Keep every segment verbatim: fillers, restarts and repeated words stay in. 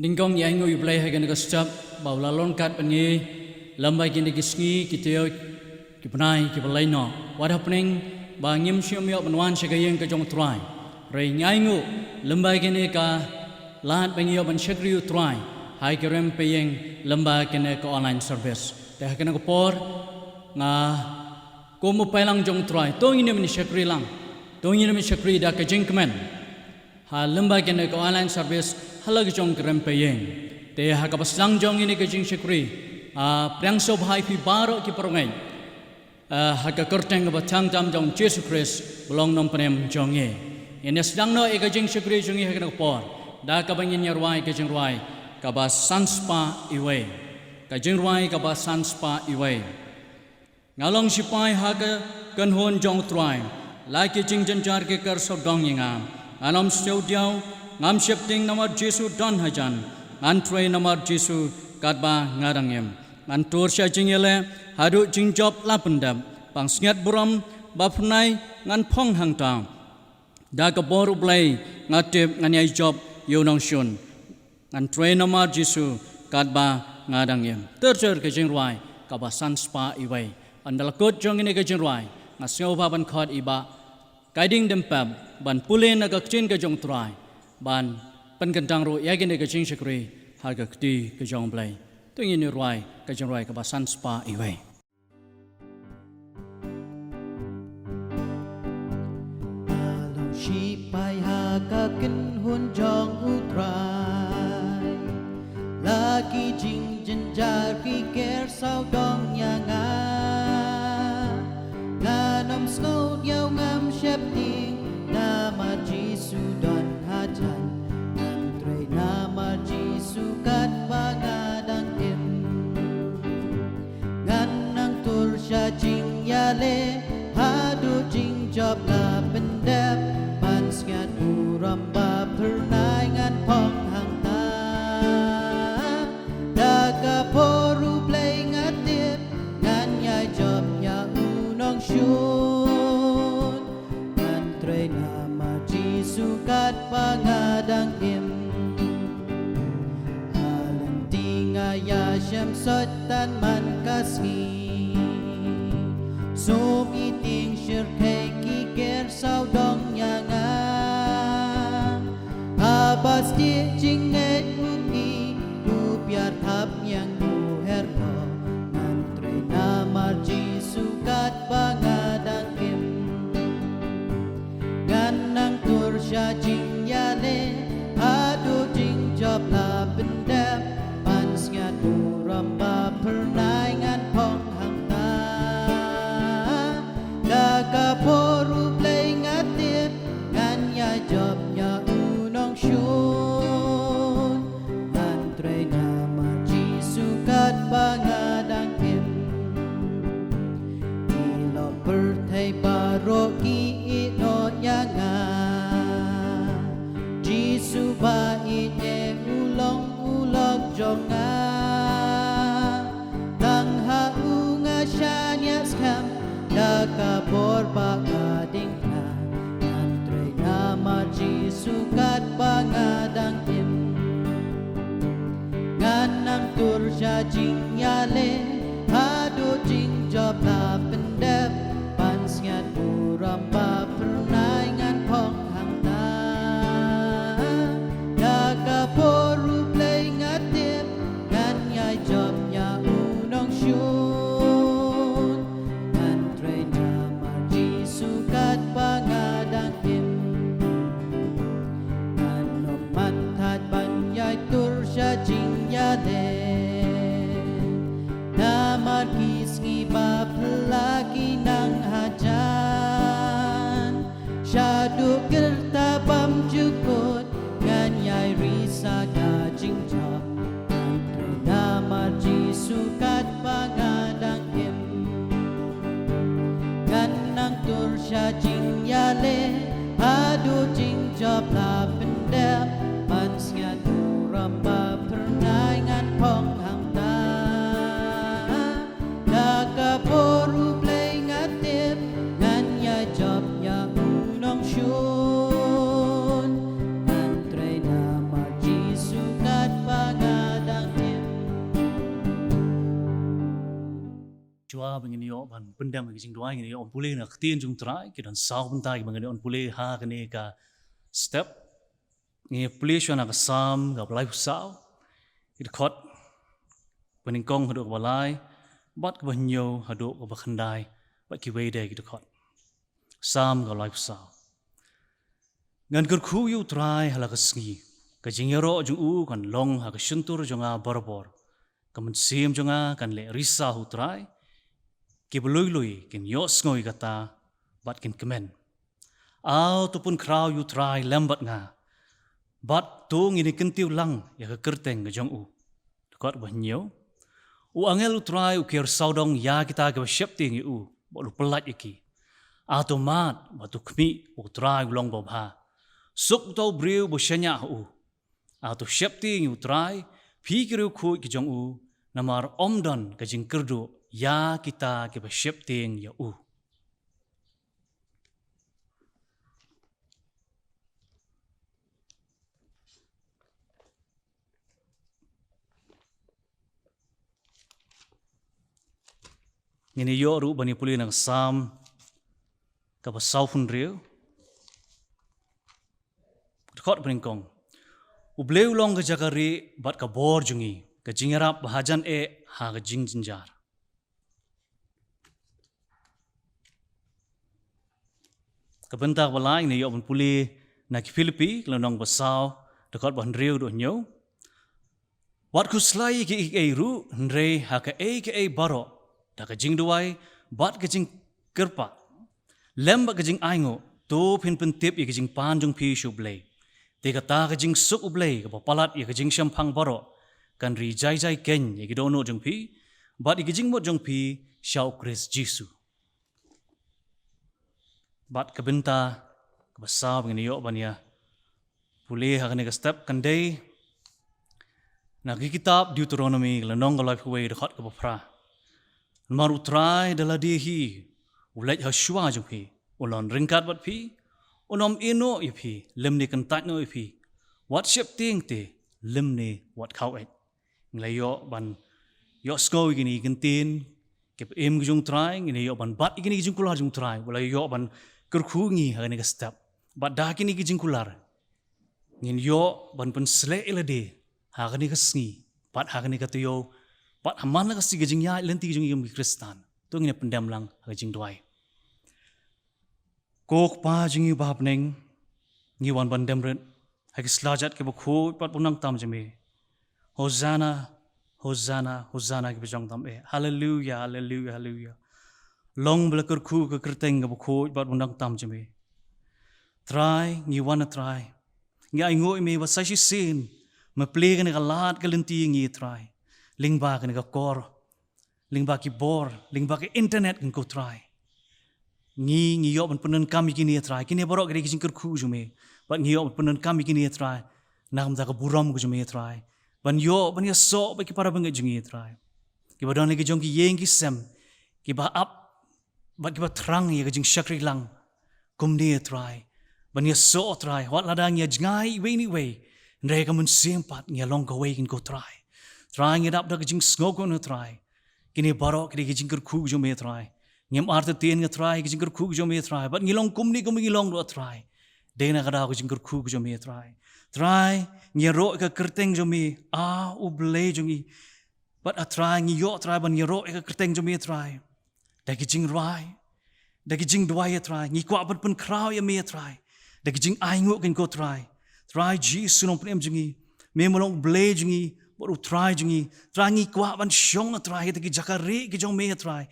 Nyngkong ïa ngi u Blei ha kane ka step ba u la long kat bad ngi lem bad kine ki sngi, ki taïew, ki bnai kiba leit noh. Wat hapdeng ba ngim shym ïoh ban wan sha ka ïing ka jong u Trai, hynrei ngi ainguh lem bad kane ka lad ba ngi ïoh ban shakri ïa u Trai ha ki rem pyrshah lem bad kane ka online service. Te ha kane ka por nga kum u paidlang jong u Trai, to ngin ïa shakri lang, to ngin ïa shakri da ka jingkmen ha lem bad kane ka online service ha la ka jong ka rem pyrshah. Te ha kaba sdang jong ngi ïa ka jingshakri, ah, pdiang sngewbha ïa phi baroh ki parangeit, ah, ha ka kyrteng kaba tyngeh tam jong u Jisu Khrist ba long nongpynim jong ngi. Ngin ïa sdang noh ïa ka jingshakri jong ngi ha kane ka por da kaba ngin ïa rwai ka jingrwai kaba san spah wei. Ka jingrwai kaba san spah wei. Nga long shipai ha ka kynhun jong u Trai, la ki jingjynjar ki ker sawdong ïa nga. Ngan ym sngew diaw, ngam sheptieng namar Jisu don hajan. Ngan trei namar Jisu katba nga dang im. Ngan tur sha jingïaleh haduh jingjop la pyndep. Pansngiat burom ba phyrnai ngan phong hangta. Da ka bor u Blei nga tip ngan ïai jop ïa u nongshun. Ngan trei namar Jisu katba nga dang im. Ter ter ka jingrwai kaba san spah wei. Ynda la kut jong ngi ïa ka jingrwai, nga sngewbha ban khot ïa i Bah Kaiding Dympep ban pule na ka ktien ka jong u Trai, ban pynkyntang ruh ïa kane ka jingshakri ha ka kti ka jong u Blei. To ngin ïa rwai ka jingrwai kaba san spah wei. Nga long shipai ha ka kynhun jong u Trai, la ki jingjynjar ki ker sawdong ïa nga. Ngan ym sngew diaw, ngam sheptieng namar Jisu don hajan. Ngan trei namar Jisu katba nga dang im. Ngan nang tur sha jingïaleh haduh jingjop la pyndep. Pansngiat burom ba phyrnai ngan phong hangta. Da ka bor u Blei nga tip ngan ïai jop ïa u nongshun. Ngan trei namar Jisu katba nga dang im. Ha lynti nga ïashem sot tang man ka sngi. Sum i tieng shyrkhei ki ker sawdong ïa nga. Haba stieh jingngeit u i u biar thap ïa u her noh. Ngan trei namar Jisu katba nga dang im. Ngan nang tur sha jingïaleh haduh jingjop la pyndep. Pansngiat burom ba phyrnai ngan phong hangta. Da ka bor u Blei nga tip ngan ïai jop ïa u nongshun. Ngan trei namar Jisu katba nga dang im. Ki lok pyrthei baroh ki ïehnoh ïa nga. Jisu ba ïeit u long u lok jong nga. Tang ha u nga shaniah skhem da ka bor ba ka diengphna. Ngan trei namar Jisu katba nga dang im. Ngan nang tur sha jingïaleh haduh jingjop la pyndep. Pansngiat burom ba phyrnai ngan phong hangta. Da ka bor u Blei nga tip ngan ïai jop ïa u nongshun. Ngan trei namar Jisu katba nga dang im. Ngan ym man thait ban ïai tur sha jingïaleh. Namar ki sngi ba phylla ki nang hajan. Shaduh kyrta bymjukut ngan ïai ri sa ka jingjop. Ngan trei namar Jisu katba nga dang im. Ngan nang tur sha jingïaleh haduh jingjop la pyndep. Pansngiat burom ba phyrnai ngan phong hangta. Da ka bor u Blei nga tip ngan ïai jop ïa u nongshun. Ngan trei namar Jisu katba Ba ngin ïoh ban pyndem ki jingduwai, ngin ïoh ban pule na ka ktien jong u Trai, ki don saw bynta kiba ngin ïoh ban pule ha kane ka step. Ngin ïa pule shuwa na ka Salm kaba laiphew saw, ki dkhot banyngkong haduh kaba lai, bad kaba hynñiew haduh kaba khyndai, bad kiwei de ki dkhot. Salm kaba laiphew saw. Ngan kyrkhu ïa u Trai ha la ka sngi, ka jingïaroh jong u kan long ha ka shyntur jong nga barabor. Ka mynsiem jong nga kan leh risa ha u Trai, kiba lui lui kin ïohsngew ïa kata bad kin kmen. Aw to pynkhraw ïa u Trai lem bad nga, bad to ngin ïa kyntiew lang ïa ka kyrteng ka jong u. Dkhot ba hynñiew. U angel u Trai u kiar sawdong ïa kita kiba sheptieng ïa u, bad u pyllait ïa ki. Aw to mad bad to khmih ba u Trai u long babha. Suk uta u briew ba shaniah ha u. Aw to sheptieng ïa u Trai, phi ki riewkhuid ki jong u, namar ym don ka jingkyrduh ïa kita kiba sheptieng ïa u. Ngin ïa ïoh ruh ban ïa pule na ka Salm kaba sawphew hynriew, dkhot banyngkong. U Blei u long ka jaka rieh bad ka bor jong ngi, ka jingïarap ba hajan eh ha ka jingjynjar. Ka bynta kaba lai ngin ïa ïoh ban pule na ki Philippi, ka lynnong ba saw, dkhot ba hynriew haduh hynñiew. Wat khuslai ïa kiei kiei ruh, hynrei ha kaei kaei baroh, da ka jingduwai bad ka jingkyrpad, lem bad ka jingainguh, to phin pyntip ïa ka jingpan jong phi sha u Blei. Te kata ka jingsuk u Blei kaba palat ïa ka jingshemphang baroh, kan ri jai jai keiñ ïa ki dohnud jong phi, bad ïa ka jingmut jong phi sha u Khrist Jisu. Bad ka bynta kaba saw ba ngin ïa ïoh ban ïa pule ha kane ka step kan dei na ka kitab Deuteronomi, ka lynnong kaba laiphew wei, dkhot kaba phra. Namar u Trai da lade hi u leit ha shuwa jong phi, un long ryngkat bad phi, un ym ïehnoh ïa phi, lymne kyntait noh ïa phi, wat sheptieng te, lymne wat khaw eit. Ngi la ïoh ban ïohsngew ïa kine ki ktien kiba im ki jong u Trai, ngin ïoh ban bat ïa kine ki jingkular jong u Trai, u la ïoh ban kyrkhu ïa ngi ha kane ka step. Bad da kine ki jingkular ngin ïoh ban pynshlei ïa lade ha kane ka sngi, bad ha kane ka taïew, bad ha man la ka sngi ka jingïaid lynti jong ngi kum ki Khristan. To ngin ïa pyndem lang ha ka jingduwai. Ko Kpa jong ngi uba ha bneng, ngi wan ban dem rit ha ki slajat kiba khuid bad ba nang tam jong me. Hosanna, Hosanna, Hosanna kiba jong tam eh. Haleluya, haleluya, haleluya. Long ba la kyrkhu ka kyrteng kaba khuid bad ba nang tam jong me. Trai, ngi wan, Trai. Ngi ainguh ïa me ba sa shisien me plie kane ka lad ka lynti ïa ngi, Trai. Lyngba kane ka kor, lyngba ki bor, lyngba ka internet, ko Trai. Ngi, ngi ïoh ban pyndonkam ïa kine, Trai. Kine baroh ki dei ki jingkyrkhu jong me. Bad ngi ïoh ban pyndonkam ïa kine, Trai, na ka bynta ka burom ka jong me, Trai. Ban ïoh ban ïasoh bad ki para bangeit jong ngi, Trai, kiba don ha ki jong ki ïing ki sem, kiba ap bad kiba thrang ïa ka jingshakri lang kumne, Trai. Ban ïasoh, Trai, wat lada ngi ïa jngai iwei na iwei, hynrei ha ka mynsiem pat ngi ïa long kawei, ko Trai. Trai, ngi dap da ka jingsngewkmen, Trai. Kine baroh ki dei ki jingkyrkhu jong me, Trai. Ngim artatien, Trai, ki jingkyrkhu jong me, Trai. Bad ngi long kumne kumba ngi long ruh, Trai, dei na ka daw ka jingkyrkhu jong me, Trai. Trai, ngi ïaroh ïa ka kyrteng jong me, A U Blei jong ngi. Bad, A Trai, ngi ïoh, Trai, ban ïaroh ïa ka kyrteng jong me, Trai, da ki jingrwai, da ki jingduwai, A Trai. Ngi kwah ban pynkhraw ïa me, A Trai, da ki jingainguh, ko Trai. Trai Jisu Nongpynim jong ngi, me ma long U Blei jong ngi bad U Trai jong ngi. Trai, ngi kwah ban shong, A Trai, ha kita ki jaka rieh ki jong me, A Trai.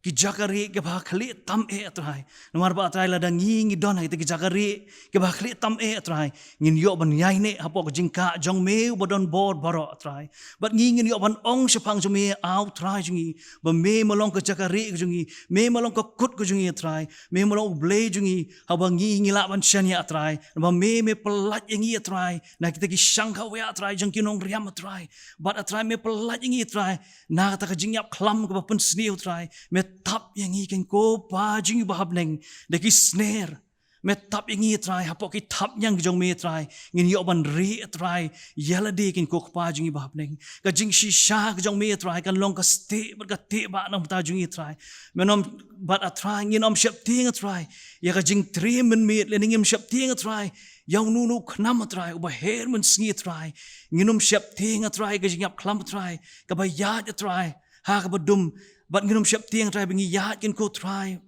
Ki jaka rieh kiba khlieh tam eh, A Trai. Namar ba, A Trai, lada ngi, ngi don ha kita ki jaka rieh kiba khlieh tam eh, A Trai, ngin ïoh ban ïaineh hapoh ka jingkah jong me uba don bor baroh, A Trai. Bad ngi, ngin ïoh ban ong shaphang jong me, A U Trai jong ngi, ba me ma long ka jaka rieh ka jong ngi, me ma long ka kut ka jong ngi, A Trai. Me ma long U Blei jong ngi, haba ngi, ngi lah ban shaniah, A Trai. Namar me, me pyllait ïa ngi, A Trai, na kita ki shang khawiah, A Trai, jong ki nongriam, A Trai. Bad, A Trai, me pyllait ïa ngi, A Trai, na kata ka jingïap khlam kaba pynsniew, Trai. Me tap ïa ngi, ko Kpa jong ngi uba ha bneng, da ki sner, Me tap ïa ngi Trai, hapoh ki thapniang ki jong me Trai, ngin ïoh ban rieh Trai ïa lade kin ko Kpa jong ngi ba ha bneng. Ka jingshisha ka jong me Trai kan long ka stieh bad ka tieh ba na ka bynta jong ngi Trai. Men ym bad A Trai, ngin ym sheptieng Trai ïa ka jingtrei mynmiet, lane ngin ym sheptieng Trai ïa uno uno u khnam Trai uba her mynsngi Trai. Ngin ym sheptieng Trai ka jingïap khlam Trai kaba ïaid Trai ha kaba dum, bad ngin ym sheptieng Trai ba ngi ïaid kin ko Trai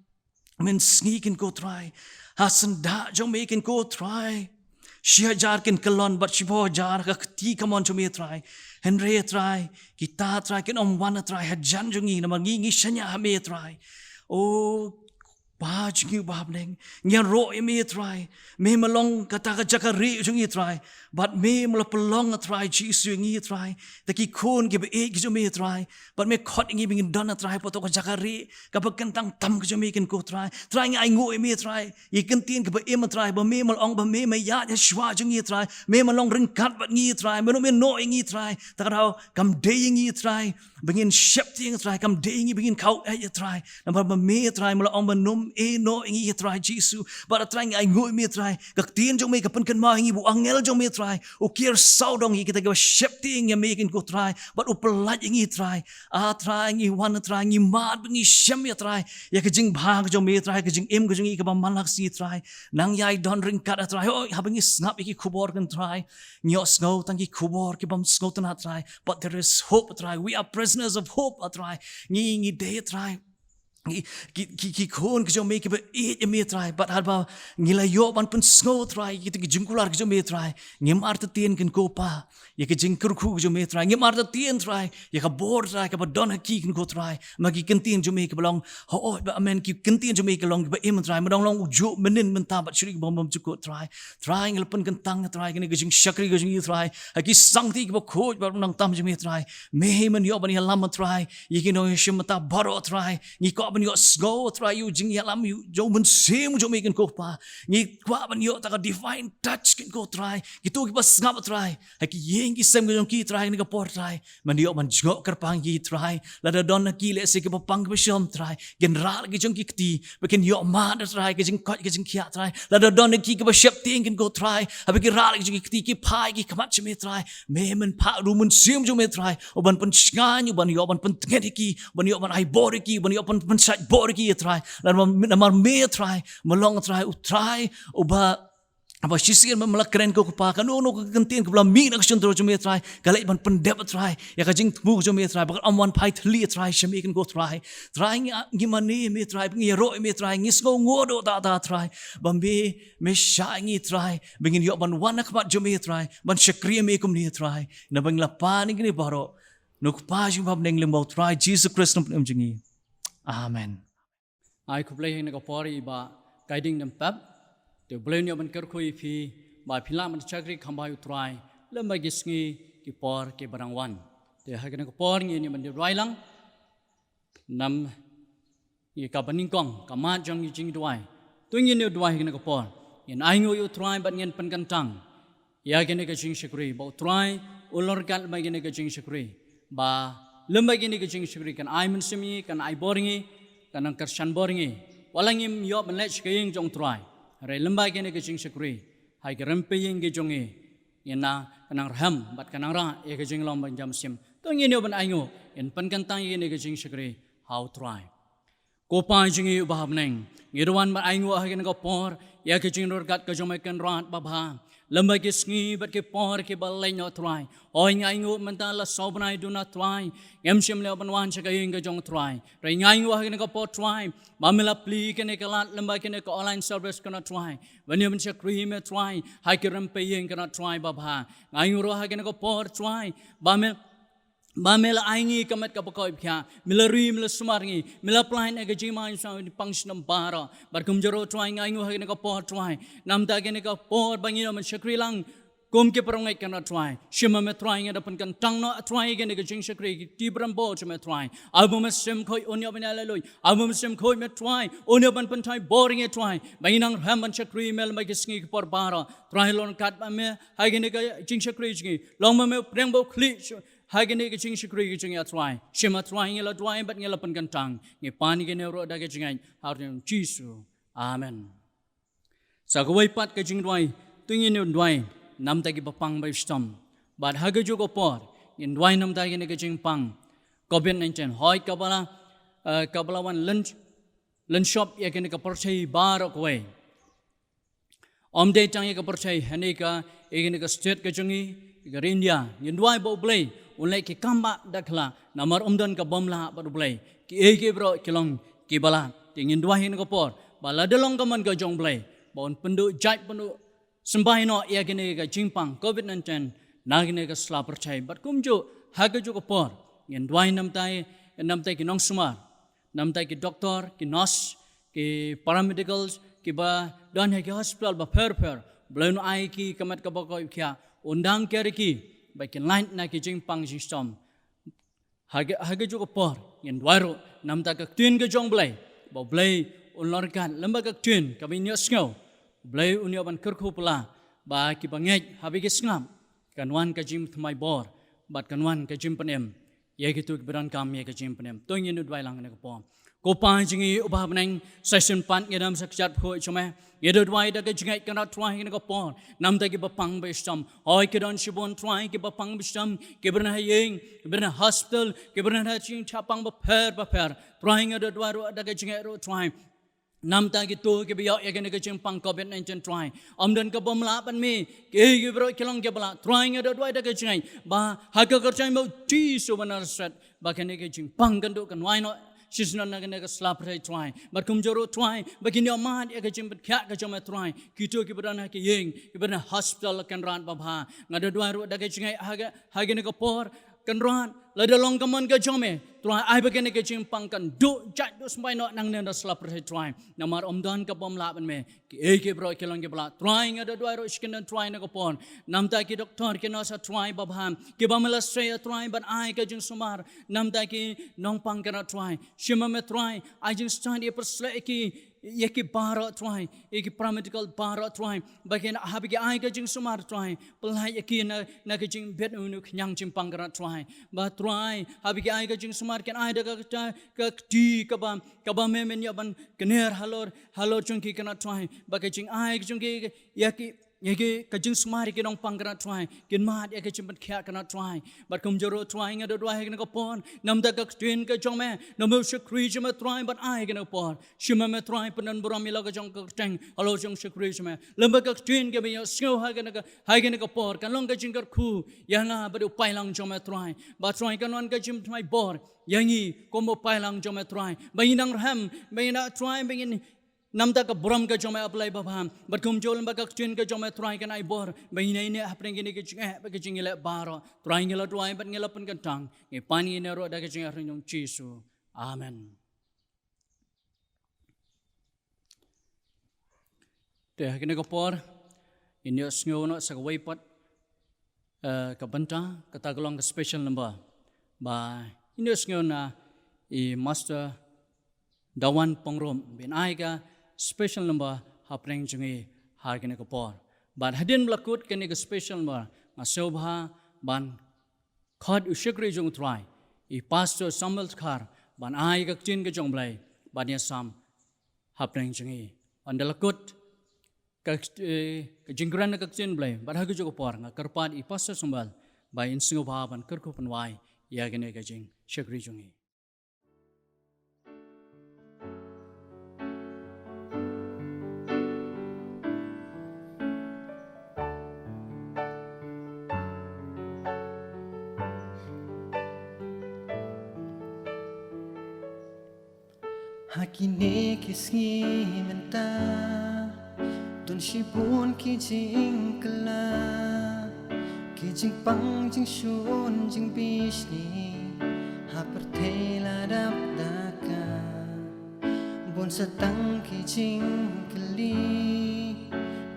mynsngi kin ko Trai. Ha syndah jong me kin ko Trai, shi hajar kin kyllon bad shiphew hajar ha ka kti kamon jong me Trai. Hynrei Trai, kita Trai kin ym wan Trai hajan jong ngi, namar ngi ngi shaniah ha me Trai. O Kpa jong ngi uba ha bneng, ngi ïaroh ïa me Trai. Me me long kata ka jaka rieh jong ngi Trai. Bad me me la pynlong Trai Jisu ïa ngi Trai da ki khun kiba ïeit ki jong me Trai. Bad me khot ïa ngi ba ngin don Trai hapoh ka jaka rieh kaba kyntang tam ka jong me kin ko Trai. Trai ngi ainguh ïa me Trai ïa ka ktien kaba im Trai, ba me me la ong ba me me ïaid ha shuwa jong ngi Trai. Me me long ryngkat bad ngi Trai. Me me noh ïa ngi Trai. Ta ka daw kam dei ïa ngi Trai ba ngin sheptieng Trai, kam dei ïa ngi ba ngin khaw ïa Trai. Namar ba me Trai me la ong ba nym ïeh noh ïa ngi Trai Jisu. Bad Trai ngi ainguh ïa me Trai, ka ktien jong me ka pynkynmaw ïa ngi ba u angel jong me Trai u kiar sawdong ïa kita kiba sheptieng ïa me kin ko Trai, bad u pyllait ïa ngi Trai. A Trai ngi wan Trai, ngi mad ba ngi shem ïa Trai ïa ka jingbha ka jong me Trai, ka jingim ka jong ngi kaba man la ka sngi Trai. Nang ïai don ryngkat Trai. Hooid, haba ngi sngap ïa ki khubor kin Trai, ngi ïohsngew tang ki khubor ki bym sngewtynnat Trai. But there is hope Trai. We are prisoners of hope Trai. Ngi ngi dei Trai ki, ki, ki, ki khun ki jong me kiba ïeit ïa me Trai. Bad haba ngi la ïoh ban pynsngew Trai ïa kita ki jingkular ki jong me Trai, ngim artatien kin ko Pa ïa ka jingkyrkhu ki jong me Trai. Ngim artatien Trai ïa ka bor Trai kaba don ha ki kin ko Trai. Ma ki ktien jong me kiba long, hooid ba amen, ki ktien jong me kiba long kiba im Trai, ma dang long u juh mynnin mynta bad shuh kiba bym jukut Trai. Trai ngi la pynkyntang Trai kane ka jingshakri ka jong ngi Trai ha ki sangti kiba khuid bad nongtam jong me Trai. Me men ïoh ban ïalam Trai ïa ki nongïashim bynta baroh Trai. Ngi kwah ban ïohsngew Trai ïa u jingïalam ïa u jong u Mynsiem jong me kin ko Pa. Ngi kwah ban ïoh ta ka divine touch kin ko Trai. Kito kiba sngap Trai ha ki ïing ki sem ki jong ki Trai kane ka por Trai. Men ïoh ban jngoh kyrpang ïa ki Trai. Lada don na ki lehse kiba pang kiba shong Trai, kin rah la ki jong ki kti ba kin ïoh mad Trai ka jingkoit ka jingkhiah Trai. Lada don na ki kiba sheptieng kin ko Trai, haba ki rah la ki jong ki kti ki phai ki khmat jong me Trai. Me men phah ruh u Mynsiem jong me Trai u ban pynshngaiñ, u ban ïoh ban pyntngen ïa ki, u ban ïoh ban ai bor ïa ki, u ban ïoh ban pynshait bor ïa ki Trai. Namar, namar me Trai me long Trai u Trai uba, ba shisien me me la kren ko Kpa, kano kano ka ktien kaba la mih na ka shyntur jong me Trai ka leit ban pyndep Trai ïa ka jingthmu jong me Trai, ba kan ym wan phai thylli Trai sha me kin ko Trai. Trai ngi, ngi mane me Trai, ngi ïaroh me Trai, ngi sngew nguh doh ta ta Trai ba me me shah ngi Trai ba ngin ïoh ban wan ha khmat jong me Trai ban shakri me kumne Trai. Naba ngi la pan ïa kine baroh na u Kpa jong ngi ba ha bneng, lyngba u Trai Jisu Khrist nongpynim ïa ngi. Amen. Ai khublei ha kane ka por ïa i Bah Kaiding Dempep. Te U Blei un ïoh ban kyrkhu ïa phi ba phin lah ban shakri kham bha ïa u Trai lem bad ki sngi ki por kiba dang wan. Te ha kane ka por ngin ïa ban duwai lang. Namar ïa kaba nyngkong ka mat jong ki jingduwai. To ngin ïa duwai ha kane ka por. Ngin ainguh ïa u Trai bad ngin pynkyntang ïa kane ka jingshakri, ba u Trai u long ryngkat lem bad kane ka jingshakri, ba lem bad kane ka jingshakri kan ai mynsiem ïa ngi, kan ai bor ïa ngi, kan nang kyrshan bor ïa ngi. Wat la ngim ïoh ban leit sha ka ïing jong u Trai, hynrei lem bad kane ka jingshakri ha ki rympei ïing ki jong ngi, ïa na kan nang rhem bad kan nang rah ïa ka jinglong ban jam mynsiem. To ngin ïa ban ainguh, ngin pynkyntang ïa kane ka jingshakri ha u Trai. Ko Pa jong ngi uba ha bneng, ngi da wan ban ainguh ha kane ka por ïa ka jingryngkat ka jong me Kynrad babha lem bad ki sngi bad ki por kiba leit noh Trai. Hooid ngi ainguh mynta la saw bnai duna Trai, ngim shym la ïoh ban wan sha ka ïing ka jong u Trai. Hynrei ngi ainguh ha kane ka por Trai ba me la plie kane ka lad lem bad kane ka online service Kynrad Trai, ban ïa ban shakri me Trai ha ki rympei ïing Kynrad Trai babha. Ngi ainguh ruh ha kane ka por Trai ba me ba me la ai ngi ka met kaba koit ba khiah, me la ri, me la sumar ngi, me la pyllait na ka jingmai jingpang sha ngi baroh. Bad kumjuh ruh Trai ngi ainguh ha kane ka por Trai, namar kane ka por ba ngin ïa ban shakri lang kum ki parangeit Kynrad Trai. Shim me Trai, ngi da pynkyntang noh Trai kane ka jingshakri, ki kti ba rim bor jong me Trai. Aba me Mynsiem Bakhuid un ïa ban ïaleh luid, aba me Mynsiem Bakhuid me Trai un ïa ban pynthait bor ïa ngi Trai ba ngin nang rhem ban shakri me lem bad ki sngi ki por baroh. Trai long ryngkat bad me ha kane ka jingshakri jong ngi. Long me me u pdiang bad u khlieh ha kane ka jingshakri ka jong ngi Trai. Shim Trai, ngi la duwai bad ngi la pynkyntang, ngi pan ïa kane ruh da ka jingngeit ha u Jisu. Amen. Sa kawei pat ka jingduwai, to ngin ïa duwai namta ki bapang bashitom. Bad ha kajuh ka por ngin duwai namta kine ka jingpang covid nineteen, hooid kaba la, eh, kaba la wan lynshop ïa kane ka pyrthei baroh kawei. Ym dei tang ïa ka pyrthei, hangne ka, ïa kane ka state ka jong ngi, ka ri India, ngin duwai ba U Blei un leh ki kam ba da khla, namar ym don ka bym lah bad U Blei. Kiei kiei baroh ki long kiba lah. Te ngin duwai ha kane ka por ba lada long ka mon ka jong U Blei ba un pynduh jait, pynduh symbai noh ïa kane ka jingpang covid nineteen na kane ka sla pyrthei. Bad kumjuh ha kajuh ka por ngin duwai namta, namta ki nongsumar, namta ki doktor, ki nurse, ki paramedicals, kiba don ha ki hospital bapher bapher, U Blei un ai ki ka met kaba koit khiah, un dang care ïa ki ba kin lait na ki jingpang jingshitom. Ha ka, ha kajuh ka por ngin duwai ruh namta ka ktien ka jong U Blei, ba U Blei un long ryngkat lem bad ka ktien kaba ngin ïohsngew. U Blei un ïoh ban kyrkhu pla ba kiba ngeit haba ki sngap kan wan ka jingthymmai bor bad kan wan ka jingpynim ïa kito kiba donkam ïa ka jingpynim. To ngin ïa duwai lang ha kane ka por. Ko Pa jong ngi uba ha bneng, sa shisien pat ngi dang sa kjat phuh jong me. Ngi da duwai da ka jingngeit Kynrad Trai ha kane ka por namta ki bapang bashitom. Hooid ki don shibun Trai ki bapang bashitom, kiba don ha ïing, kiba don ha hospital, kiba don ha jingthiah pang bapher bapher. Trai ngi da duwai ruh da ka jingngeit ruh Trai namta kito kiba ïoh ïa kane ka jingpang covid nineteen Trai. Ym don ka bym lah bad me, kiei kiei baroh ki long kiba lah. Trai ngi da duwai da ka jingngeit ba ha ka kyrteng U Jisu ba Nasaret ba kane ka jingpang kan duh kan wai noh shisha na kane ka sla pyrthei Trai. Bad kumjuh ruh Trai ba kin ïoh mad ïa ka jingpynkhiah ka jong me Trai, kito kiba don ha ki ïing, kiba don ha hospital Kynrad babha. Nga da duwai ruh da ka jingngeit ha ka, ha kane ka por Kynrad, lada long ka mon ka jong me Trai, ai ba kane ka jingpang kan duh jait, duh symbai noh nangne na sla pyrthei Trai. Namar ym don ka bym lah bad me. Kiei kiei baroh ki long kiba lah. Trai ngi da duwai ruh shisha kane Trai ha kane ka por namta ki doktor, ki nurse Trai babha, kiba me la shah Trai ban ai ka jingsumar namta ki nongpang Kynrad Trai. Shim me Trai, ai jingstad ïa pyrshah ïa ki, ïa ki baroh Trai, ïa ki paramedical baroh Trai, ba kin haba ki ai ka jingsumar Trai, pynlait ïa ki na, na ka jingbit ïa une u khñiang jingpang Kynrad Trai. Ba Trai haba ki ai ka jingsumar kin ai da ka, ka, ka kti kaba, kaba me men ïoh ban kner halor, halor jong ki Kynrad Trai. Ba ka jingai ka jong ki ïa ki, ïa ki ka jingsumar ïa ki nongpang Kynrad Trai, kin mad ïa ka jingpynkhiah Kynrad Trai. Bad kumjuh ruh Trai ngi da duwai ha kane ka por namta ka ktien ka jong me, namar u shakri jong me Trai ban ai ha kane ka por. Shim me Trai, pyndon burom ïa la ka jong ka kyrteng halor jong u shakri jong me. Lem bad ka ktien kaba ngi ïohsngew ha kane ka, ha kane ka por kan long ka jingkyrkhu ïa nga bad u paidlang jong me Trai. Ba Trai kan wan ka jingthymmai bor ïa ngi kum u paidlang jong me Trai. Ba ngin nang rhem, ba ngin nang Trai, ba ngin namta ka burom ka jong me A Blei babha. Bad kumjuh lem bad ka ktien ka jong me Trai kan ai bor ba ngin ïaineh hapdeng kine ki jingeh bad ki jingïaleh baroh. Trai ngi la duwai bad ngi la pynkyntang, ngi pan ngi ïaineh ruh da ka jingïakhun jong u Jisu. Amen. Te ha kane ka por ngin ïohsngew noh sa kawei pat, eh, ka bynta, kata ka long ka special number ba ngin ïohsngew na i Master Dawan Pyngrope, ban ai ka special number hapdeng jong ngi ha kane ka por. Bad hadien ba la kut kane ka special number, nga sngewbha ban khot u shakri jong u Trai, i Pastor Samuel Dkhar, ban ai ka ktien ka jong u Blei ban ïasam hapdeng jong ngi. Ynda la kut ka, eh, ka jingkren ka ktien Blei, bad ha kajuh ka por nga kyrpad i Pastor Samuel ba in sngewbha ban kyrkhu pynwai ïa kane ka jingshakri jong ngi. Ha kine ki sngi mynta, don shibun ki jingkylla, ki jingpang, jingshun, jingbishni, ha pyrthei la dap da ka. Bun sa tang ki jingkylli,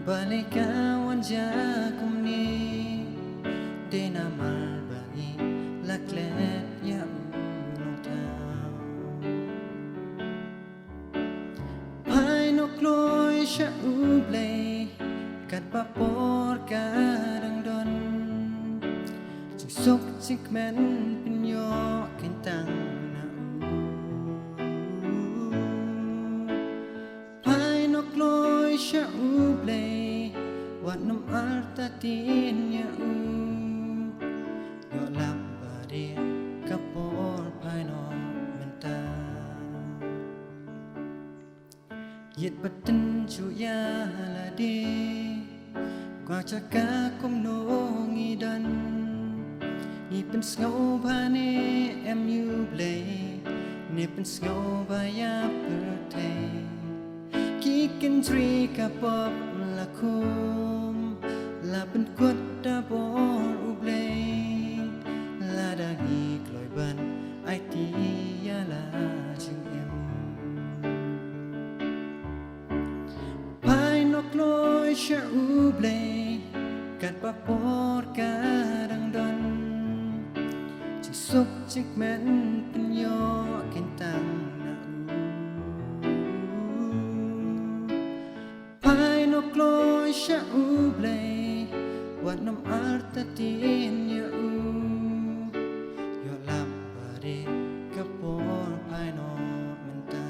balei ka wan jia kumne, dei namar ba ngi la klet ïa u Nongthaw. Phai noh kloi sha U Blei, katba por ka dang don. Jingsuk jingkmen pynïoh keiñ tang na u. Phai noh kloi sha U Blei. Wat nym artatien ïa u, ïoh lap ba dei ka por phai noh mynta. Ïit bad tynjuh ïa lade, kwah jaka kumno ngi don. Ngi pynsngew ba ne em ïa u Blei, ne pynsngew ba ïa pyrthei. Ki kynjri ka pop la khum, la pynkut da bor u Blei. Lada ngi kloi ban aiti ïa la jingim. Phai noh kloi sha u Blei, katba por ka dang don. Jingsuk jingkmen pynïoh kin tang na u. Phai noh kloi sha u Blei, wat nym artatien ïa u. Ïoh lap ba dei ka por phai noh mynta.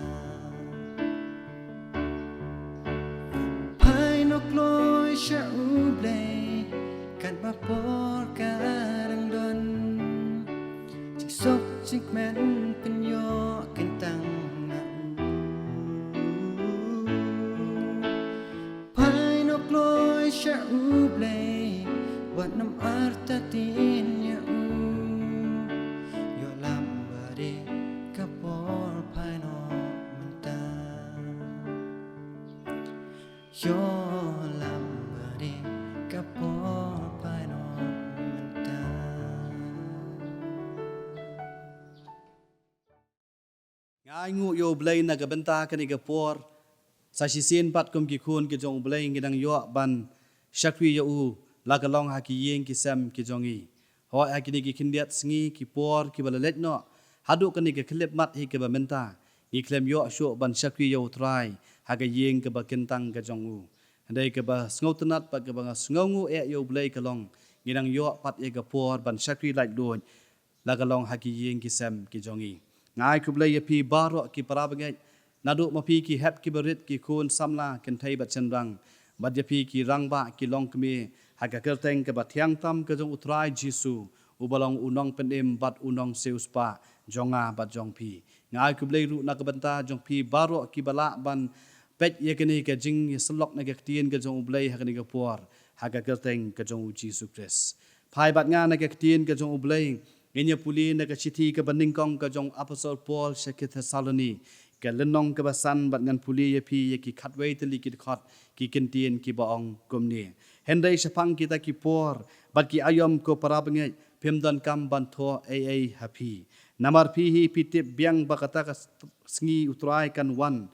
Phai noh kloi sha u Blei, katba por ka dang don. Jingsuk jingkmen pynïoh kin tang na u. Phai noh kloi sha u Blei, wat nym artatien ïa u. Ïoh lap ba dei ka por phai noh mynta. Ïoh lap ba dei ka por phai noh mynta. Nga ainguh ïa u Blei na ka bynta kane ka por. Sa shisien pat kum ki khun ki jong u Blei ngi dang ïoh ban shakri ïa u la ka long ha ki ïing ki sem ki jong ngi. Hooid, ha kine ki khyndiat sngi ki por kiba la leit noh haduh kane ka khyllipmat hi kaba mynta, ngi khlem ïoh shuh ban shakri ïa u Trai ha ka ïing kaba kyntang ka jong u. Hynrei kaba sngewtynnat bad kaba nga sngewnguh eh ïa u Blei ka long, ngi dang ïoh pat ïa ka por ban shakri laitluid la ka long ha ki ïing ki sem ki jong ngi. Nga ai khublei ïa phi baroh ki para bangeit, naduh ma phi ki hep ki barit, ki khun samla, kynthei bad shynrang, bad ïa phi ki rangbah ki longkmie, ha ka kyrteng kaba thiang tam ka jong u Trai Jisu, uba long u nongpynim bad u nongsiewspah jong nga bad jong phi. Nga ai khublei ruh na ka bynta jong phi baroh kiba lah ban peit ïa kane ka jingïasyllok na ka ktien ka jong u Blei ha kane ka por, ha ka kyrteng ka jong u Jisu Khrist. Phai bad nga na ka ktien ka jong u Blei, ngin ïa pule na ka shithi kaba nyngkong ka jong u Apostol Paul sha ki Thessaloni, ka lynnong kaba san, bad ngan pule ïa phi ïa ki khatwei tylli ki dkhot, ki kyntien kiba ong kumne: Hynrei shaphang kita ki por bad ki aïom, ko para bangeit, phim donkam ban thoh ei ei ha phi. Namar phi hi phi tip biang ba kata ka sngi u Trai kan wan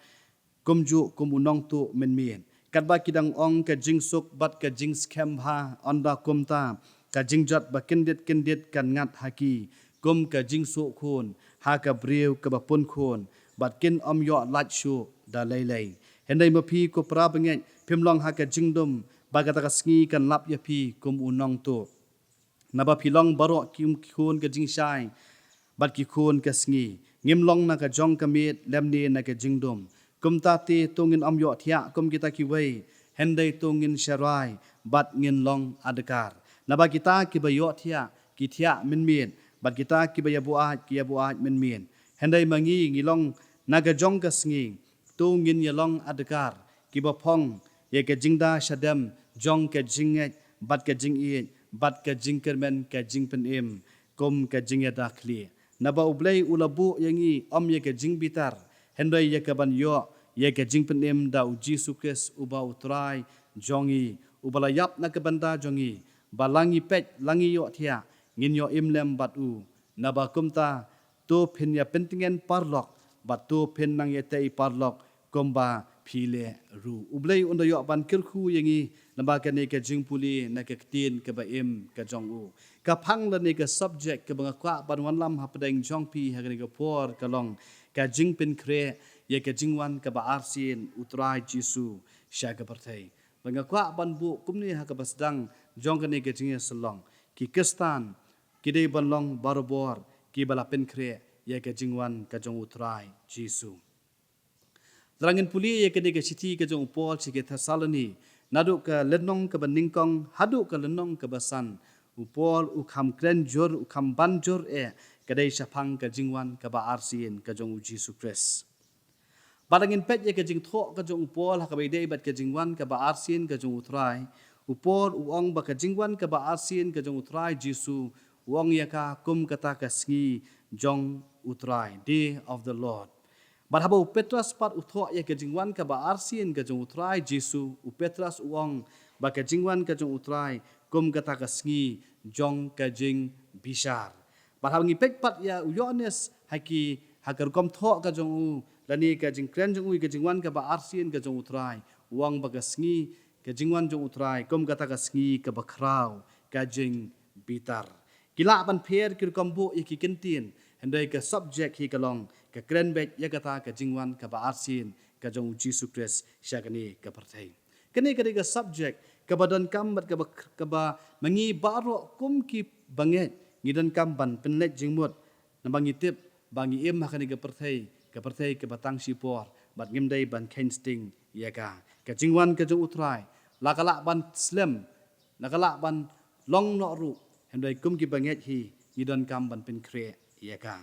kumjuh kum u nongtuh mynmiet. Katba ki dang ong ka jingsuk bad ka jingskhem bha, ynda kumta ka jingjot ba kyndit kyndit kan ngat ha ki, kum ka jingsuh khun ha ka briew kaba pun khun, bad kin ym ïoh lait shuh da lei lei. Hynrei ma phi, ko para bangeit, phim long ha ka jingdum ba kata ka sngi kan lap ïa phi kum u nongtuh. Naba phi long baroh ki khun ka jingshai bad ki khun ka sngi. Ngim long na ka jong ka miet lymne na ka jingdum. Kumta te to ngin ym ïohthiah kum kita kiwei, hynrei to ngin sharai bad ngin long adkar. Naba kita kiba ïohthiah ki thiah mynmiet, bad kita kiba ïabuaid ki ïabuaid mynmiet. Hynrei ma ngi, ngi long na ka jong ka sngi. To ngin ïa long adkar kiba phong ïa ka jingda shadem jong ka jingngeit bad ka jingïeit bad ka jingkyrmen ka jingpynim, kum ka jingïada khlieh. Naba U Blei u la buh ïa ngi ym ïa ka jingbitar, hynrei ïa ka ban ïoh ïa ka jingpynim da U Jisu Khrist uba U Trai jong ngi, uba la ïap na ka bynta jong ngi, ba la ngi peit la ngi ïohthiah, ngin ïoh im lem bad u. Naba kumta, to phin ïa pyntngen parlok, bad to phin nang ïatei parlok kumba phi leh ruh. U Blei un da ïoh ban kyrkhu ïa ngi lyngba kane ka jingpule na ka ktien kaba im ka jong u. Ka phang lane ka subject kaba nga kwah ban wanlam hapdeng jong phi ha kane ka por ka long ka jingpynkhreh ïa ka jingwan kaba arsien U Trai Jisu sha ka pyrthei. Bad nga kwah ban buh kumne ha kaba sdang jong kane ka jingïasyllok: Ki Khristan ki dei ban long barabor kiba la pynkhreh ïa ka jingwan ka jong U Trai Jisu. Lada ngin pule ïa kane ka shithi ka jong u Paul sha ki Thessaloni, Naduh ka lynnong kaba nyngkong haduh ka lynnong kaba san, u Paul u kham kren jur, u kham ban jur eh, ka dei shaphang ka jingwan kaba arsien ka jong u Jisu Khrist. Bad ngin peit ïa ka jingthoh ka jong u Paul ha kaba ïadei bad ka jingwan kaba arsien ka jong u Trai. U Paul u ong ba ka jingwan kaba arsien ka jong u Trai Jisu, u ong ïa ka kum kata ka sngi jong u Trai, day of the Lord. Bad haba u Petros pat u thoh ïa ka jingwan kaba arsien ka jong u Trai Jisu, u Petros u ong ba ka jingwan ka jong u Trai kum kata ka sngi jong ka jingbishar. Bad haba ngi peit pat ïa u Ïoannis ha ki, ha ka rukom thoh ka jong u, lane ka jingkren jong u ïa ka jingwan kaba arsien ka jong u Trai, u ong ba ka sngi, ka jingwan jong u Trai kum kata ka sngi kaba khraw, ka jingbitar. Ki lah ban pher ki rukom buh ïa ki kyntien, hynrei ka subject hi ka long ka kren beit ïa kata ka jingwan kaba arsien ka jong u Jisu Khrist sha kane ka pyrthei. Kane ka dei ka subject kaba donkam bad kaba, kaba ma ngi baroh kum ki bangeit ngi donkam ban pynleit jingmut, namar ngi tip ba ngi im ha kane ka pyrthei, ka pyrthei kaba tang shipor, bad ngim dei ban kheiñ sting ïa ka. Ka jingwan ka jong u Trai la ka lah ban slem, la ka lah ban long noh ruh, hynrei kum ki bangeit hi ngi donkam ban pynkhreh ïa ka.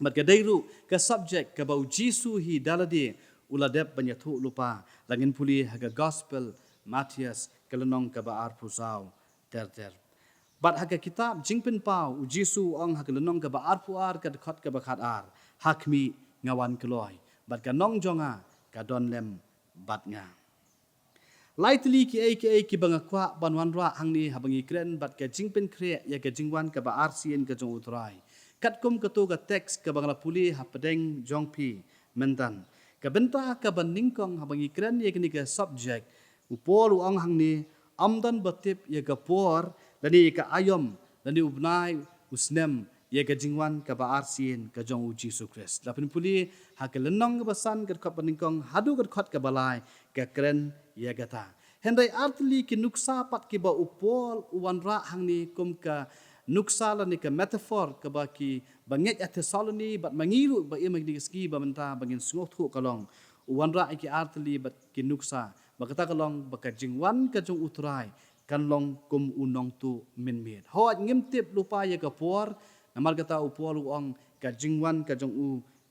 Bad ka dei ruh ka subject kaba u Jisu hi da lade u la dep ban ïathuh lypa, lada ngin pule ha ka Gospel Mathaios ka lynnong kaba arphew saw ter ter. Bad ha ka kitab Jingpynpaw, u Jisu u ong ha ka lynnong kaba arphew ar, ka dkhot kaba khat ar, ha khmih nga wan kloi, bad ka nong jong nga ka don lem bad nga. Lai tylli kiei kiei kiba nga kwah ban wanrah hangne haba ngi kren bad ka jingpynkhreh ïa ka jingwan kaba arsien ka jong u Trai. Katkum kato ka text kaba nga la pule hapdeng jong phi mynta. Ka bynta kaba nyngkong haba ngi kren ïa kane ka subject, u Paul u ong hangne, ym don ba tip ïa ka por, lane ïa ka aïom, lane u bnai, u snem, ïa ka jingwan kaba arsien ka jong u Jisu Khrist. La pynpule ha ka lynnong kaba san, ka dkhot ba nyngkong haduh ka dkhot kaba lai, ka kren ïa kata. Hynrei ar tylli ki nuksa pat kiba u Paul u wanrah hangne kum ka nuksa lane ka metaphor kaba ki bangeit ha Thessaloni bad ma ngi ruh ba im ha kine ki sngi ba mynta ba ngin sngewthuh ka long. U wanrah ïa ki ar tylli bad ki nuksa ba kata ka long ba ka jingwan ka jong u Trai kan long kum u nongtuh mynmiet. Hooid ngim tip lypa ïa ka por, namar kata u Paul u ong ka jingwan ka jong u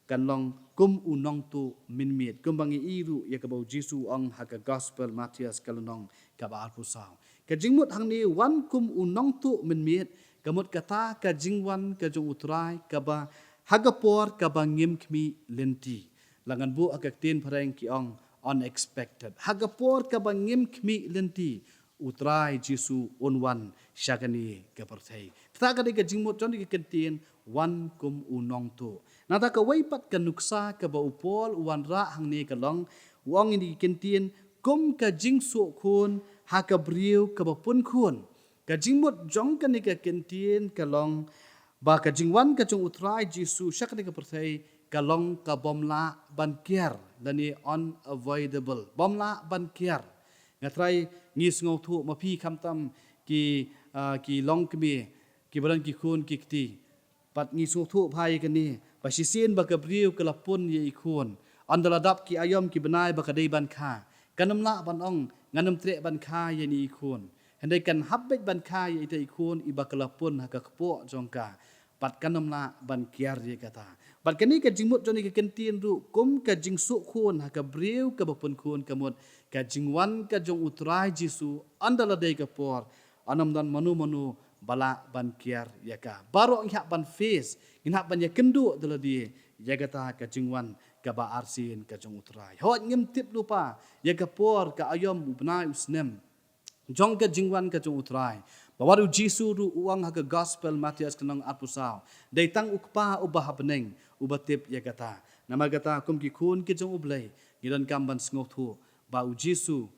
kan long kum u nongtuh mynmiet. Kumba ngi i ruh ïa kaba u Jisu u ong ha ka Gospel Mathaios ka lynnong kaba arphew saw. Ka jingmut hangne wan kum u nongtuh mynmiet, ka mut kata ka jingwan ka jong u Trai kaba ha ka por kaba ngim khmih lynti. Lada ngan buh ha ka ktien phareng ki ong unexpected. Ha ka por kaba ngim khmih lynti, u Trai Jisu un wan sha kane ka pyrthei. Kata ka dei ka jingmut jong kane ka kyntien wan kum u nongtuh. Nangta kawei pat ka nuksa kaba u Paul u wanrah hangne ka long, u ong ïa kane ka kyntien kum ka jingsuh khun ha ka briew kaba pun khun. Ka jingmut jong kane ka kyntien ka long ba ka jingwan ka jong u Trai Jisu sha kane ka pyrthei ka long ka bym lah ban kiar, lane unavoidable, bym lah ban kiar. Nga trai ngi sngewthuh ma phi khamtam ki, ah, ki longkmie, kiba don ki khun ki kti. Bad ngi sngewthuh bha ïa kane, ba shisien ba ka briew ka la pun ïa i khun, ynda la dap ki aïom ki bnai ba ka dei ban kha, kan ym lah ban ong ngan ym treh ban kha ïa ine i khun. Hynrei kan hap beit ban kha ïa ita i khun iba ka la pun ha ka kpoh jong ka. Bad kan ym lah ban kiar ïa kata. Bad kane ka jingmut jong kane ka kyntien ruh kum ka jingsuh khun ha ka briew kaba pun khun ka mut ka jingwan ka jong u Trai Jisu ynda la dei ka por. Ym don mano mano ba lah ban kiar ïa ka. Baroh ngi hap ban face, ngi hap ban ïakynduh da lade ïa kata ka jingwan kaba arsien ka jong u Trai. Hooid ngim tip lypa ïa ka por, ka aïom, u bnai, u snem jong ka jingwan ka jong u Trai. Ba wat u Jisu ruh u ong ha ka Gospel Mathaios ka lynnong arphew saw, dei tang u Kpa uba ha bneng uba tip ïa kata. Namar kata kum ki khun ki jong u Blei ngi donkam ban sngewthuh ba u Jisu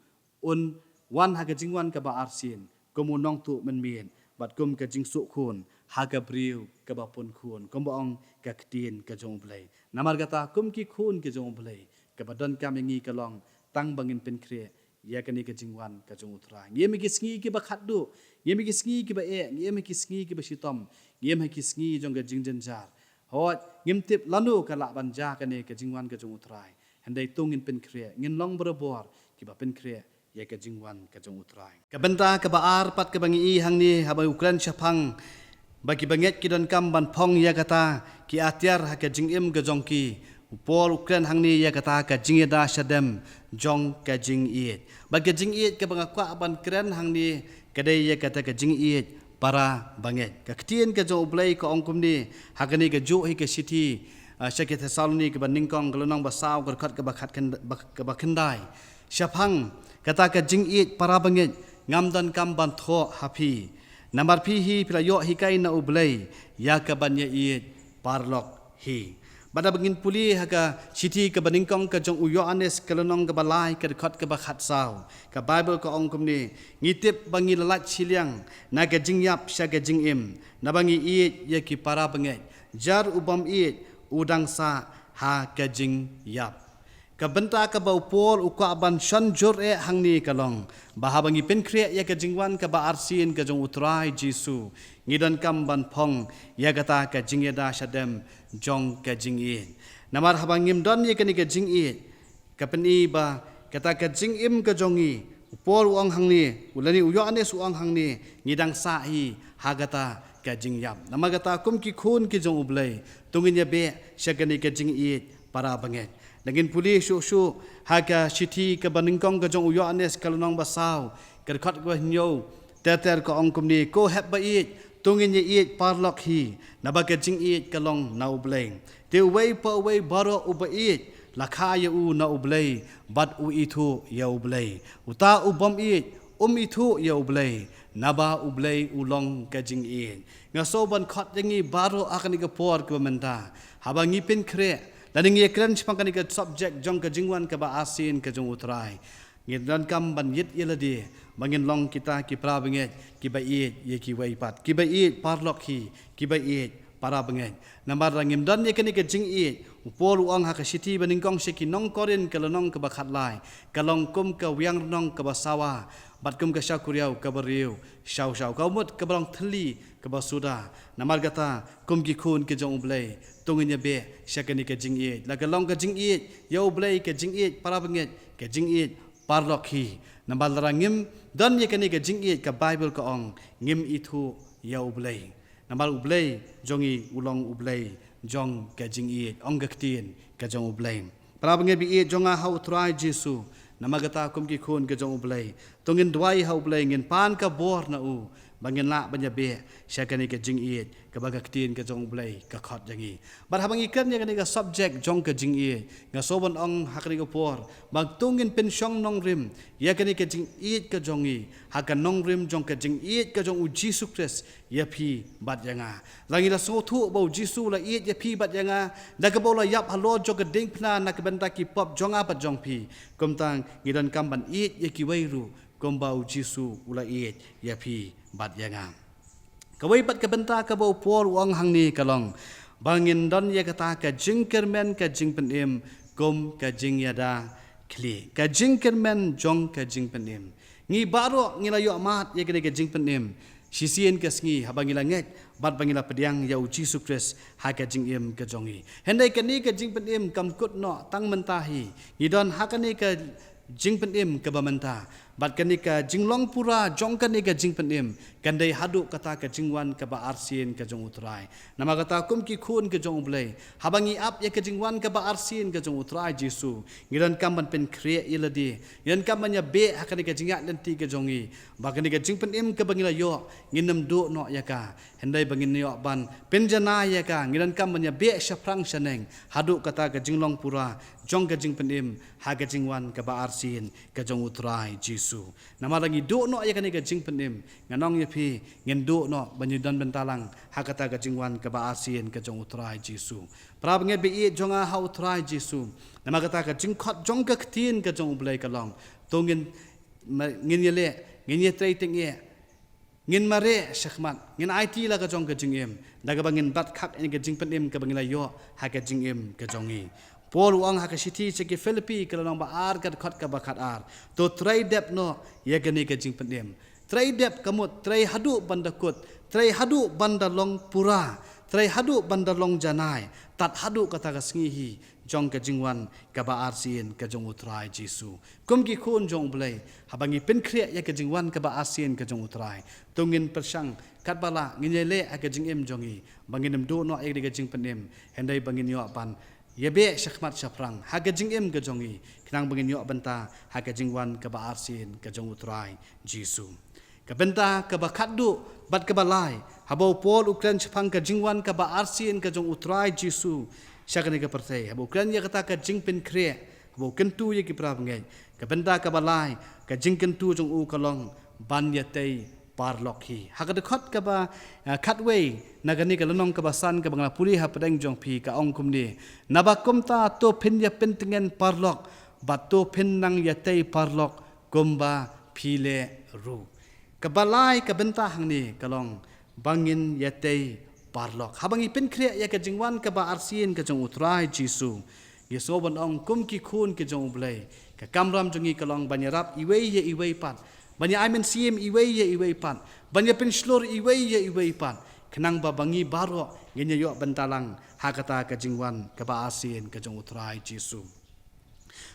un wan ha ka jingwan kaba arsien kum u nongtuh mynmiet bad kum ka jingsuh khun ha ka briew kaba pun khun, kumba ong ka ktien ka jong u Blei. Namar kata kum ki khun ki jong u Blei, kaba donkam ïa ngi ka long tang ba ngin pynkhreh ïa kane ka jingwan ka jong u Trai. Ngi im ha ki sngi kiba khatduh, ngi im ha ki sngi kiba eh, ngi im ha ki sngi kiba shitom, ngi im ha ki sngi jong ka jingjynjar. Hooid ngim tip lano ka lah ban jia kane ka jingwan ka jong u Trai. Hynrei to ngin pynkhreh, ngin long barabor kiba pynkhreh ïa ka jingwan ka jong U Trai. Ka bynta kaba ar pat kaba ngi i hangne, haba u kren shaphang ba ki bangeit ki donkam ban phong ïa kata ki atiar ha ka jingim ka jong ki, u Paul u kren hangne ïa kata ka jingïada shadem jong ka jingïeit. Bad ka jingïeit kaba nga kwah ban kren hangne ka dei ïa kata ka jingïeit para bangeit. Ka ktien ka jong U Blei ka ong kumne ha kane kajuh hi ka shithi, ah, sha ki Thessaloni kaba nyngkong, ka lynnong ba saw, ka dkhot kaba khat khynd-, ba, kaba khyndai. Shaphang kata ka jingïeit para bangeit, ngam donkam ban thoh ha phi. Namar phi hi phi la ïoh hikai na U Blei ïa ka ban ïaieit paralok hi. Bad haba ngin pule ha ka shithi kaba nyngkong ka jong u Ïoannis, ka lynnong kaba lai, ka dkhot kaba khatsaw, ka Baibl ka ong kumne: Ngi tip ba ngi la lait shiliang na ka jingïap sha ka jingim, naba ngi ïeit ïa ki para bangeit. Jar u bym ïeit u dang sah ha ka jingïap. Ka bynta kaba u Paul u kwah ban shon jur eh hangne ka long ba haba ngi pynkhreh ïa ka jingwan kaba arsien ka jong U Trai Jisu, ngi donkam ban phong ïa kata ka jingïada shadem jong ka jingïeit. Namar haba ngim don ïa kane ka jingïeit, ka pyni ba kata ka jingim ka jong ngi, u Paul u ong hangne, u lane u Ïoannis u ong hangne, ngi dang sah hi ha kata ka jingïap. Namar kata kum ki khun ki jong U Blei, to ngin ïabeh sha kane ka jingïeit para bangeit. Lada ngin pule shuh shuh ha ka shithi kaba nyngkong ka jong u Ïoannis, ka lynnong ba saw, ka dkhot kaba hynñiew ter ter, ka ong kumne: Ko hep ba ïeit, to ngin ïaieit paralok hi, naba ka jingïeit ka long na U Blei. Te uwei pa uwei baroh uba ïeit la kha ïa u na U Blei bad u ithuh ïa U Blei. Uta u bym ïeit um ithuh ïa U Blei, naba U Blei u long ka jingïeit. Nga sngew ban khot ïa ngi baroh ha kane ka por kaba mynta, haba ngi pynkhreh lane ngi ïakren shaphang kane ka subject jong ka jingwan kaba arsien ka jong U Trai, ngi donkam ban ïit ïa lade ba ngin long kita ki para bangeit kiba ïeit ïa kiwei pat, kiba ïeit paralok hi, kiba ïeit para bangeit. Namar lada ngim don ïa kane ka jingïeit, u Paul u ong ha ka shithi ba nyngkong sha ki nong Korinth, ka lynnong kaba khatlai, ka long kum ka wiang rnong kaba sawa bad kum ka shakuriaw kaba riew shaw shaw, ka mut kaba long thylli kaba suda. Namar kata kum ki khun ki jong U Blei, to ngin ïabeh sha kane ka jingïeit. La ka long ka jingïeit ïa U Blei, ka jingïeit para bangeit, ka jingïeit paralok hi. Namar lada ngim don ïa kane ka jingïeit, ka Baibl ka ong, ngim ithuh ïa U Blei. Namar U Blei jong ngi u long U Blei jong ka jingïeit, ong ka ktien ka jong U Blei. Para bangeit ba ïeit jong nga ha U Trai Jisu, namar kata kum ki khun ki jong U Blei, to ngin duwai ha U Blei, ngin pan ka bor na u ba ngin lah ban ïabeh sha kane ka jingïeit kaba ka ktien ka jong U Blei ka khot ïa ngi. Bad haba ngi kren ïa kane ka subject jong ka jingïeit, nga sngew ban ong ha kane ka por ba to ngin pynshong nongrim ïa kane ka jingïeit ka jong ngi ha ka nongrim jong ka jingïeit ka jong U Jisu Khrist ïa phi bad ïa nga. Lada ngi la sngewthuh ba U Jisu u la ïeit ïa phi bad ïa nga, da kaba u la ïap halor jong ka diengphna na ka bynta ki pop jong nga bad jong phi, kumta ngi donkam ban ïeit ïa kiwei ruh kumba U Jisu u la ïeit ïa phi bad ïa nga. Kawei pat ka bynta kaba u Paul u ong hangne ka long ba ngin don ïa kata ka jingkyrmen ka jingpynim kum ka jingïada khlieh, ka jingkyrmen jong ka jingpynim. Ngi baroh ngi la ïoh mad ïa kane ka jingpynim shisien ka sngi haba ngi la ngeit bad ba ngi la pdiang ïa U Jisu Khrist ha ka jingim ka jong ngi. Hynrei kane ka jingpynim kam kut noh tang mynta hi, ngi don ha kane ka jingpynim kaba mynta. Bad kane ka jinglong pura jong kane ka jingpynim kan dei haduh kata ka jingwan kaba arsien ka jong U Trai. Namar kata kum ki khun ki jong U Blei, haba ngi ap ïa ka jingwan kaba arsien ka jong U Trai Jisu, ngi donkam ban pynkhreh ïa lade, ngi donkam ban ïabeh ha kane ka jingïaid lynti ka jong ngi ba kane ka jingpynim kaba ngi la ïoh ngin ym duh noh ïa ka. Hynrei ba ngin ïoh ban pynjanai ïa ka, ngi donkam ban ïabeh shaphrang shaneng haduh kata ka jinglong pura jong ka jingpynim ha ka jingwan kaba arsien ka jong U Trai Jisu. Namar lada ngi duh noh ïa kane ka jingpynim, ngan ong ïa phi, ngin duh noh ban ïa don bynta lang ha kata ka jingwan kaba arsien ka jong U Trai Jisu. Para bangeit ba ïeit jong nga ha U Trai Jisu, namar kata ka jingkhot jong ka ktien ka jong U Blei ka long, to ngin, ma-, ngin ïaleh, ngin ïatrei tyngeh, ngin mareh shakhmat, ngin aiti la ka jong ka jingim da kaba ngin bat khak ïa ka jingpynim kaba ngi la ïoh ha ka jingim ka jong ngi. Paul u ong ha ka shithi sha ki Philippi, ka lynnong ba ar, ka dkhot kaba khatar, to trei dep noh ïa kane ka jingpynim. Trei dep ka mut trei haduh ban da kut, trei haduh ban da long pura, trei haduh ban da long janai, tad haduh kata ka sngi hi jong ka jingwan kaba arsien ka jong U Trai Jisu. Kum ki khun jong U Blei, haba ngi pynkhreh ïa ka jingwan kaba arsien ka jong U Trai, to ngin pyrshang katba lah ngin ïaleh ha ka jingim jong ngi ba ngin ym duh noh ïa ka jingpynim, hynrei ba ngin ïoh ban ïabeh shakhmat shaphrang ha ka jingim ka jong ngi, khnang ba ngin ïoh bynta ha ka jingwan kaba arsien ka jong U Trai Jisu. Ka bynta kaba khatduh bad kaba lai, haba u Paul u kren shaphang ka jingwan kaba arsien ka jong U Trai Jisu sha kane ka pyrthei, haba u kren ïa kata ka jingpynkhreh, haba u kyntu ïa ki para bangeit, ka bynta kaba lai, ka jingkyntu jong u ka long ban ïatei parlok hi. Ha ka dkhot kaba, ah, khatwei na kane ka lynnong kaba san kaba nga la pule hapdeng jong phi, ka ong kumne: Naba kumta to phin ïa pyntngen parlok, bad to phin nang ïatei parlok kumba phi leh ruh. Kaba lai, ka bynta hangne ka long ba ngin ïatei parlok. Haba ngi pynkhreh ïa ka jingwan kaba arsien ka jong U Trai Jisu, ngi sngew ban ong kum ki khun ki jong U Blei, ka kamram jong ngi ka long ban ïarap iwei ïa iwei pat, ban ïa ai mynsiem iwei ïa iwei pat, ban ïa pynshlur iwei ïa iwei pat, khnang ba ba ngi baroh ngin ïa ïoh bynta lang ha kata ka jingwan kaba arsien ka jong U Trai Jisu.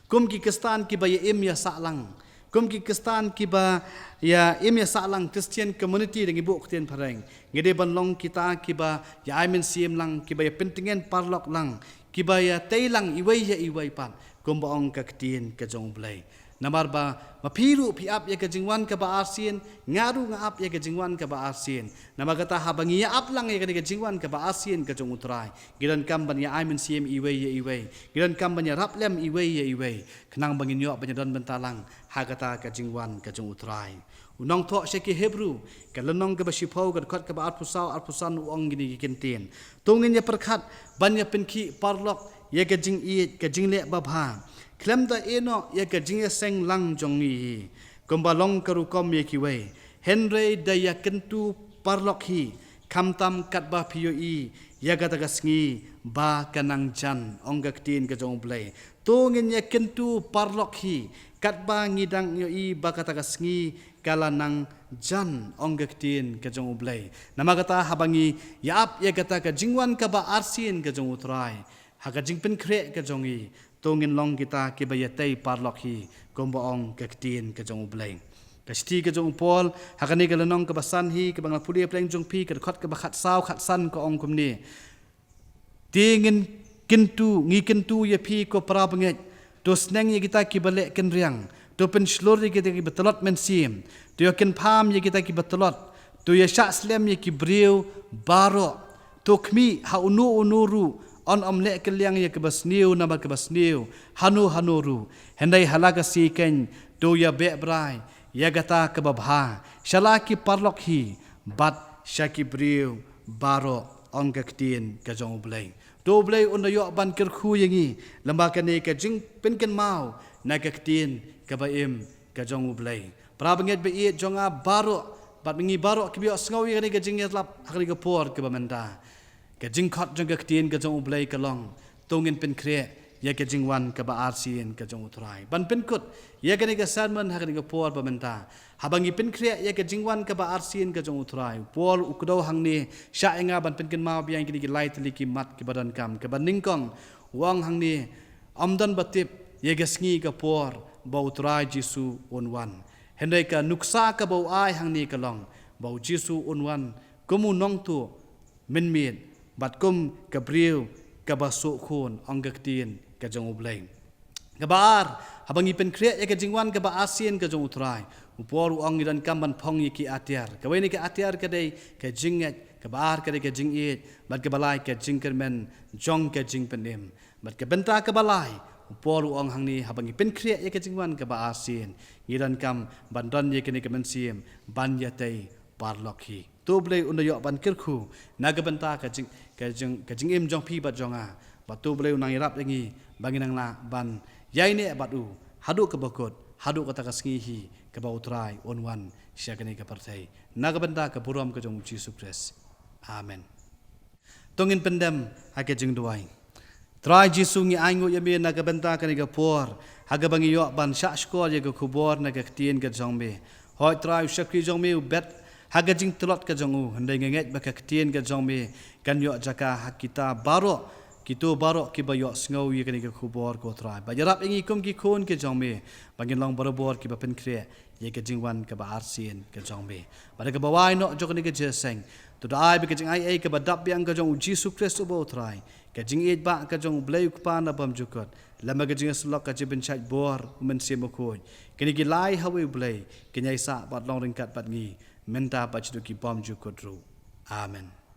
Kum ki Khristan kiba ïa im ïa sah lang, kum ki Khristan kiba ïa im ïa sah lang, Christian community da ngi buh ktien phareng, ngi dei ban long kita kiba ïa ai mynsiem lang, kiba ïa pyntngen parlok lang, kiba ïatei lang iwei ïa iwei pat, kumba ong ka ktien ka jong U Blei. Namar ba ma phi ruh phi ap ïa ka jingwan kaba arsien, nga ruh nga ap ïa ka jingwan kaba arsien. Namar kata, haba ngi ïa ap lang ïa kane ka jingwan kaba arsien ka jong U Trai, ngi donkam ban ïa ai mynsiem iwei ïa iwei, ngi donkam ban ïarap lem iwei ïa iwei, khnang ba ngin ïoh ban ïa don bynta lang ha kata ka jingwan ka jong U Trai. U nongthoh sha ki Hebru, ka lynnong kaba shiphew, ka dkhot kaba arphew saw, arphew san, u ong kine ki kyntien: To ngin ïa pyrkhat ban ïa pynkhih parlok ïa ka jingïeit, ka jingleh babha, khlem da ïehnoh ïa ka jingïaseng lang jong ngi hi, kumba long ka rukom ïa kiwei, hynrei da ïa kyntu parlok hi, khamtam katba phi ïohi ïa kata ka sngi ba ka nang jan, ong ka ktien ka jong U Blei. To ngin ïa kyntu parlok hi, katba ngi dang ïohi ba kata ka sngi ka la nang jan, ong ka ktien ka jong U Blei. Namar kata, haba ngi ïa ap ïa kata ka jingwan kaba arsien ka jong U Trai ha ka jingpynkhreh ka jong ngi, to ngin long kita kiba ïatei parlok hi, kumba ong ka ktien ka jong U Blei. Ka shithi ka jong u Paul ha kane ka lynnong kaba san hi, kaba nga la pule hapdeng jong phi, ka dkhot kaba khatsaw, khatsan, ka ong kumne: Te ngin kyntu, ngi kyntu ïa phi, ko para bangeit, to sneng ïa kita kiba leh kynriang, to pynshlur ïa kita kiba tlot mynsiem, to ïa kynpham ïa kita kiba tlot, to ïa shah slem ïa ki briew baroh, to khmih ha uno uno ruh, yn ym leh kylliang ïa kaba sniew namar kaba sniew, hano hano ruh, hynrei ha la ka sngi keiñ to ïa beh brai ïa kata kaba bha sha la ki parlok hi bad sha ki briew baroh, ong ka ktien ka jong U Blei. To U Blei un da ïoh ban kyrkhu ïa ngi lyngba kane ka jingpynkynmaw na ka ktien kaba im ka jong U Blei. Para bangeit ba ïeit jong nga baroh, bad ngi baroh kiba ïohsngew ïa kane ka jingïalap ha kane ka por kaba mynta, ka jingkhot jong ka ktien ka jong U Blei ka long: To ngin pynkhreh ïa ka jingwan kaba arsien ka jong U Trai. Ban pynkut ïa kane ka sermon ha kane ka por ba mynta, haba ngi pynkhreh ïa ka jingwan kaba arsien ka jong U Trai, u Paul u kdew hangne shah ïa nga ban pynkynmaw biang kine ki lai tylli ki mat kiba donkam. Kaba nyngkong, u ong hangne: Ym don ba tip ïa ka sngi ka por ba U Trai Jisu un wan. Hynrei ka nuksa kaba u ai hangne ka long ba U Jisu un wan kum u nongtuh mynmiet bad kum ka briew kaba suh khun, ong ka ktien ka jong U Blei. Kaba ar, haba ngi pynkhreh ïa ka jingwan kaba arsien ka jong U Trai, u Paul u ong ngi donkam ban phong ïa ki atiar. Kawei na ki atiar ka dei ka jingngeit, kaba ar ka dei ka jingïeit, bad kaba lai ka jingkyrmen jong ka jingpynim. Bad ka bynta kaba lai, u Paul u ong hangne, haba ngi pynkhreh ïa ka jingwan kaba arsien, ngi donkam ban don ïa kane ka mynsiem ban ïatei parlok hi. To U Blei un da ïoh ban kyrkhu na ka bynta ka jing, ka jing, ka jingim jong phi bad jong nga. Bad to U Blei un nang ïarap ïa ngi ba ngin nang lah ban ïaineh bad u haduh kaba kut, haduh kata ka sngi hi kaba U Trai un wan sha kane ka pyrthei. Na ka bynta ka burom ka jong U Jisu Khrist. Amen. To ngin pyndem ha ka jingduwai. Trai Jisu, ngi ainguh ïa me na ka bynta kane ka por ha kaba ngi ïoh ban shah shkor ïa ka khubor na ka ktien ka jong me. Hooid Trai, u shakri jong me u bet ha ka jingtlot ka jong u, hynrei nga ngeit ba ka ktien ka jong me kan ïoh jaka ha kita baroh kito baroh kiba ïohsngew ïa kane ka khubor, ko Trai, ba ïarap ïa ngi kum ki khun ki jong me, ba ngin long barabor kiba pynkhreh ïa ka jingwan kaba arsien ka jong me. Bad da kaba wai noh jong kane ka jingïaseng, to da ai ba ka jingaiei kaba dap biang ka jong U Jisu Khrist uba U Trai, ka jingïeit ba ka jong U Blei U Kpa na bymjukut, lem bad ka jingïasyllok ka jingpynshait bor U Mynsiem Bakhuid, kine ki lai ha uwei U Blei, kin ïaisah bad long ryngkat bad ngi mynta bad shaduh ki bymjukut ruh. Amen.